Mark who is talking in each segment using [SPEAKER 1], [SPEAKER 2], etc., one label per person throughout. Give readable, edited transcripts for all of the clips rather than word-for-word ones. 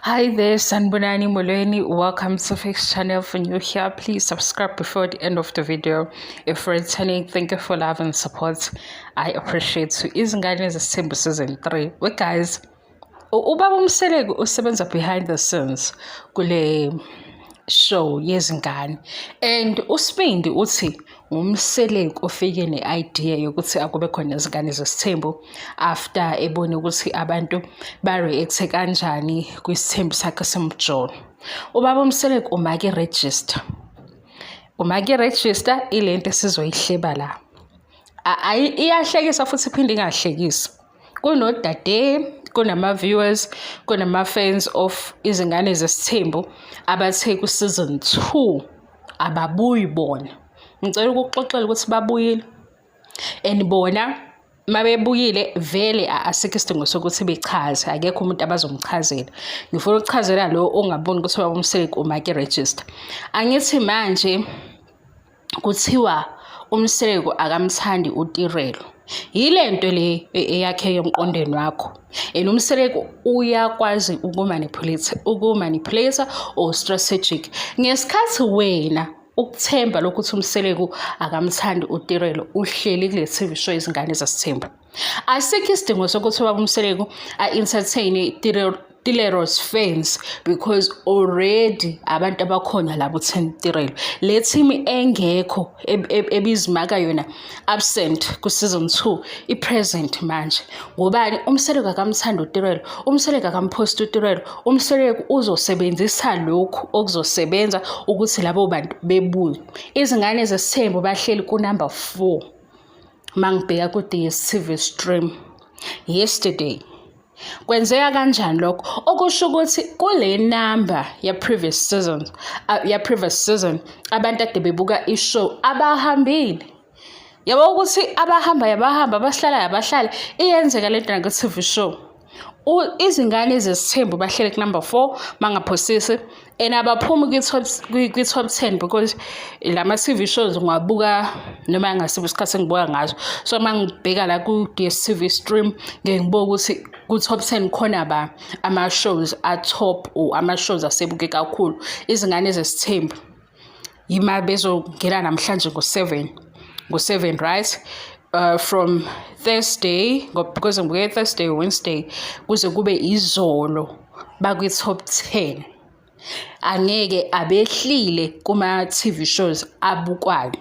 [SPEAKER 1] Hi there, Sanbonani Molweni. Welcome to Fix Channel. For new here, please subscribe before the end of the video. If returning, thank you for love and support. I appreciate you. Izingane Zesithembu season 3. Well, guys, ubaba uMseleku usebenza behind the scenes kule show yezingane, and uSibindi uthi uMseleku ofike ne-idea yokuthi akube khona izingane zesithembu after ebone ukuthi abantu ba-react-e kanjani kwisithembu sakhe semjolo. Ubaba uMseleku umake register, umake register ilento esizoyihleba la. Iyahlekisa futhi iphinde ingahlekisi. Kunodade, kunama-viewers, kunama-fans of Izingane Zesithembu abathe ku-season 2 ababuyi bona. Ngicela ukukuxoxela ukuthi babuyile, and bona mabebuyile vele asikho isidingo sokuthi bechaze, akekho umuntu abazomchazela. Ngifuna ukuchazela lo ongaboni ukuthi ubaba uMseleku umake register. Angithi manje kuthiwa uMseleku akamthandi uTirelo. Yile nto le eyakhe emqondweni wakho. And uMseleku uyakwazi ukumanipulate, ukumanipulate or strategic. Ngesikhathi wena ukuthemba lokhu ukuthi uMseleku akamthandi uTirelo, uhleli kule TV show Izingane Zesithembu. Asikho isidingo sokuthi ubaba uMseleku a-entertain Tirelo's fans because already abantu abakhona labo 10 Tirelo. Le team engekho ebizimaka yona absent ku season 2 i-present manje. Ngobani? UMseleku akamthandi uTirelo, uMseleku akampost uTirelo, uMseleku uzosebenzisa lokhu okuzosebenza ukuthi labo bantu bebuye. Izingane Zesithembu bahleli ku number 4 mangibheka ku DStv stream yesterday. Kwenzeka kanjani lokho? Okusho ukuthi kule number ya previous season, ya previous season, abantu ade bebuka i-show abahambile. Yabo ukuthi abahamba yabahamba, abahlala yabahlala, iyenzeka lento naku-TV show. Izingane Zesithembu bahleli ku-number 4 mangaphosisi, and abaphumi kwi-top 10 because lama-TV shows ngiwabuka noma ngasibo isikhathi engibuka ngaso. So uma ngibheka la ku-DStv stream, ngeke ngibuke ukuthi ku-top 10 khona ba ama-shows a-top or ama-shows asebuke kakhulu. Izingane Zesithembu yima bezongena namhlanje ngo-7, ngo-7, right? From Thursday, because ngibuke Thursday, Wednesday, kuze kube izolo, bakwi-top 10. Angeke abehlile kuma-TV shows abukwayo.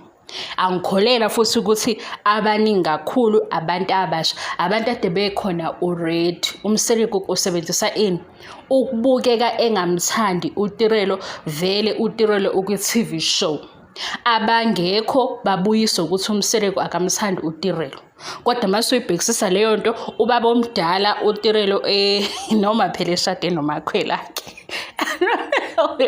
[SPEAKER 1] Angikholela futhi ukuthi abaningi kakhulu abantu abasha, abantu ade bekhona already. UMseleku usebenzisa ini? Ukubukeka engamthandi uTirelo, vele uTirelo ukwi-TV show. Abangekho babuyiswe ukuthi uMseleku akamthandi uTirelo. Kodwa mase uyibhekisisa leyo nto, ubaba omdala uTirelo, noma phela eshade nomakhwelakhe.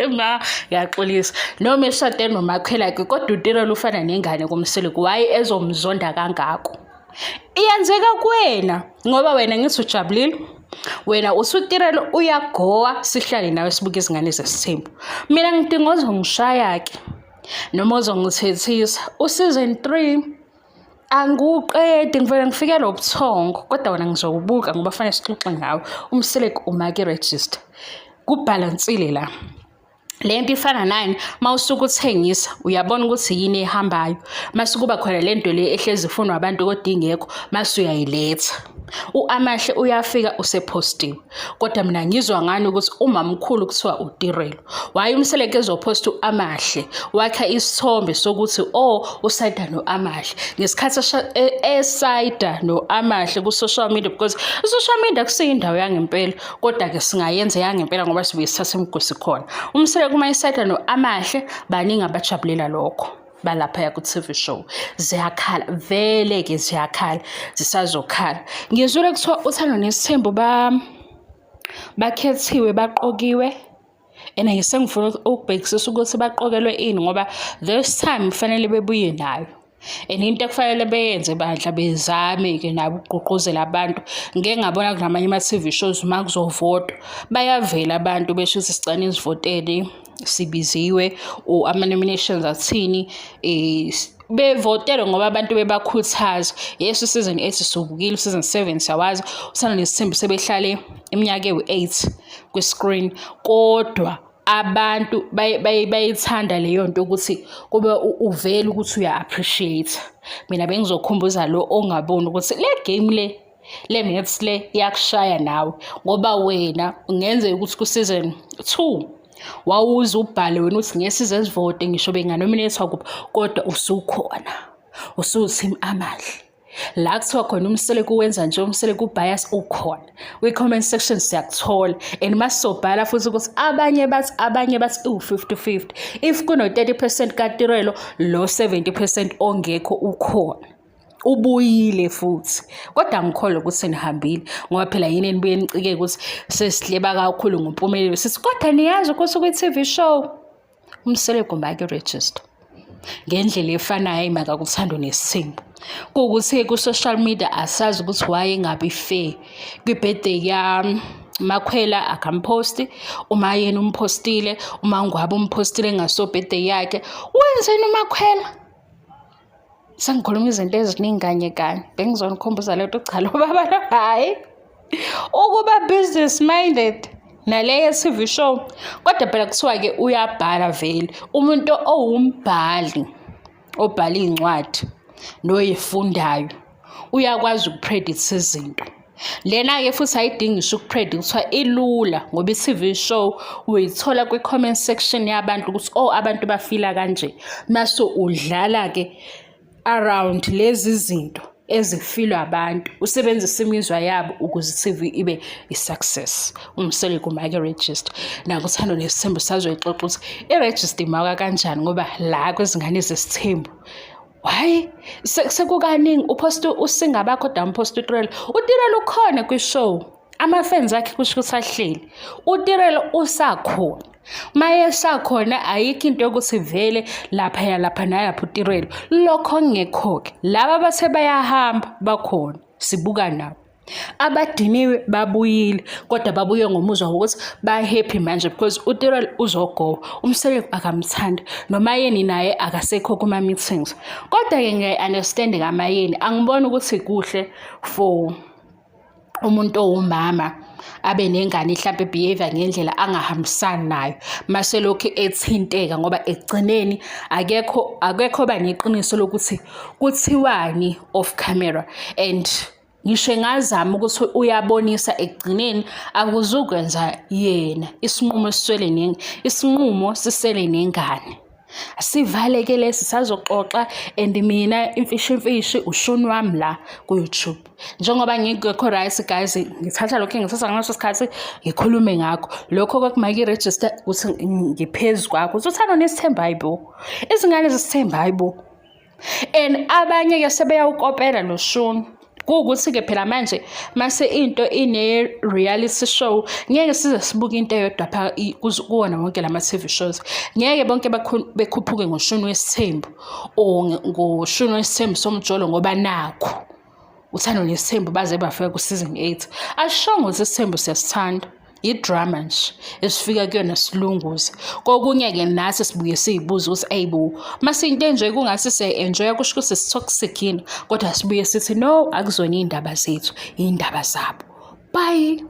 [SPEAKER 1] Ma ngiyaxolisa. Noma eshade nomakhwelakhe, kodwa uTirelo ufana nengane kuMseleku, why ezomzonda kangako? Iyenzeka kuwena ngoba wena ngithi ujabulile. Wena usuTirelo uyagowa, sihlale nawe sibuke Izingane Zesithembu. Mina ngidinga ozongishaya-ke noma ozongithethisa. U-season 3 angiwuqedi, ngivele ngifikelwe ubuthongo, kodwa wena ngizowubuka ngoba fanele sixoxe ngawo. UMseleku umake register. Kubhalansile la. Le nto ifana nani? Uma usuke uthengisa, uyabona ukuthi yini ehambayo. Mase kuba khona le nto le ehlezi ifunwa abantu kodwa ingekho, mase uyayiletha. U-Amahle uyafika usephostiwe. Kodwa mina ngizwa ngani ukuthi umamkhulu kuthiwa uTirelo. Why uMseleku ezophosta u-Amahle? Wakha isithombe sokuthi oh, usayida no-Amahle. Ngesikhathi esayida no-Amahle ku-social media, because i-social media akusiyo indawo yangempela, kodwa-ke singayenza yangempela ngoba sibuye sithathe imigosi khona. UMseleku uma esayida no-Amahle, baningi abajabulela lokho. Balaphaya ku-TV show. Ziyakhala, vele-ke ziyakhala, zisazokhala. Ngizwile kuthiwa Uthando Nesithembu bakhethiwe, baqokiwe. And sengifuna ukubhekisisa ukuthi baqokelwe ini ngoba this time kufanele bebuye nayo. And into ekufanele beyenze bandla, bezame-ke nabo ukugqugquzela abantu. Ngike ngabona kunamanye ama-TV shows uma kuzovotwa, bayavela abantu besho ukuthi sicela nizivotele. Sibiziwe or ama-nominations athini, bevotelwe ngoba abantu bebakhuthaza. Yes, u-season 8 siwubukile, u-season 7 siyawazi, uThando Nesithembu sebehlale iminyaka ewu-8 kwi-screen, kodwa abantu bayithanda leyo nto ukuthi kube uvele ukuthi uya-appreciate. Mina bengizokhumbuza lo ongaboni ukuthi le game le maths le iyakushaya nawe, ngoba wena kungenzeka ukuthi ku-season 2 wawuze ubhale wena uthi ngeke size sivote ngisho benganominethwa kuphi, kodwa usukhona usuwu-team Amahle. La kuthiwa khona uMseleku wenza nje, uMseleku bias ukhona kwi-comment section, siyakuthola. And masisobhala futhi ukuthi abanye bathi iwu-50-50, if kuno-30% kaTirelo, lo 70% ongekho ukhona, ubuyile futhi. Kodwa angikholwa ukuthi nihambile, ngoba phela yini enibuye nicike ukuthi sesihleba kakhulu ngompumelelo, sithi kodwa niyazi ukuthi kwi-TV show uMseleku make-register ngendlela efanayo makakuThando Nesithembu, kuwukuthi ku-social media asazi ukuthi why engabi fair. Kwi-birthday ya Makhwela akamposti, uma yena umpostile, uma Ngwabe umpostile engaso birthday yakhe, wenzeni uMakhwela? Sengikhuluma izinto eziningi kanye kanye, bengizonikhumbuza lento. Cha, lo baba lo, hhayi, ukuba business minded nale ye-TV show. Kodwa phela kuthiwa-ke uyabhala vele, umuntu owumbhali obhala iy'ncwadi noyifundayo uyakwazi uku-predict izinto. Lena-ke futhi ayidingi ngisho uku-predict-wa, ilula ngoba i-TV show uyithola kwi-comment section yabantu ukuthi oh, abantu bafila kanje, mase udlala-ke around lezi zinto ezifilwa abantu, usebenzisa imizwa yabo ukuze i-TV ibe i-success. UMseleku make register nakuThando Nesithembu, sazoyixoxa ukuthi i-register imaka kanjani, ngoba la kwezingane zesithembu, hhayi, sekukaningi uphosta usingabakho, kodwa umphosta uTirelo. UTirelo ukhona kwi-show, ama-fans akhe kusho ukuthi ahleli, uTirelo usakhona. Maye esakhona, ayikho into yokuthi vele laphaya lapha nalapha uTirelo, lokho kungekho-ke. Laba abathe bayahamba bakhona, sibuka nabo. Abadiniwe babuyile, kodwa babuye ngomuzwa wokuthi ba-happy manje because uTirelo uzogowa, uMseleku akamthandi, noMayeni naye akasekho kuma-meetings. Kodwa-ke ngiyayi-understand kaMayeni, angiboni ukuthi kuhle for umuntu owumama abe nengane hlampe behavior ngendlela angahambisani nayo, mase lokhu ethinteka, ngoba ekugcineni akekho oba neqiniso lokuthi kuthiwani off camera, and ngisho engazama ukuthi uyabonisa, ekugcineni akuzukwenza yena isinqumo, esiswele isinqumo sisele nengane. Sivale-ke lesi, sazoxoxa. And mina imfishi imfishi ushuni wami la ku-YouTube, njengoba ngingekho right guys, ngithatha lokho engithatha ngaleso sikhathi ngikhulume ngakho lokho kwakumake i-register ukuthi ngiphezu kwakho ukuthi uThando Nesithembu, hayi bo, izingane zesithembu, hayi bo. And abanye-ke sebeyawukopela lo shuni, kuwukuthi-ke phela manje mase into ine-reality show, ngeke size sibuke into eyodwa pha kuwona wonke lama-TV shows. Ngeke bonke bekhuphuke ngoshuni wesithembu or ngoshuni wesithembu somjolo, ngoba nakhu uThando Nesithembu baze bafika ku-season 8. Asishongo ukuthi isithembu siyasithanda, i-drama nje esifika kuyona silunguze. Kokunye-ke nathi sibuye siyibuze ukuthi ayibo, mase into enje kungathi siyayi-enjoya, kusho ukuthi si-toxic yini? Kodwa sibuye sithi no, akuzona iy'ndaba zethu, iy'ndaba zabo. Bye.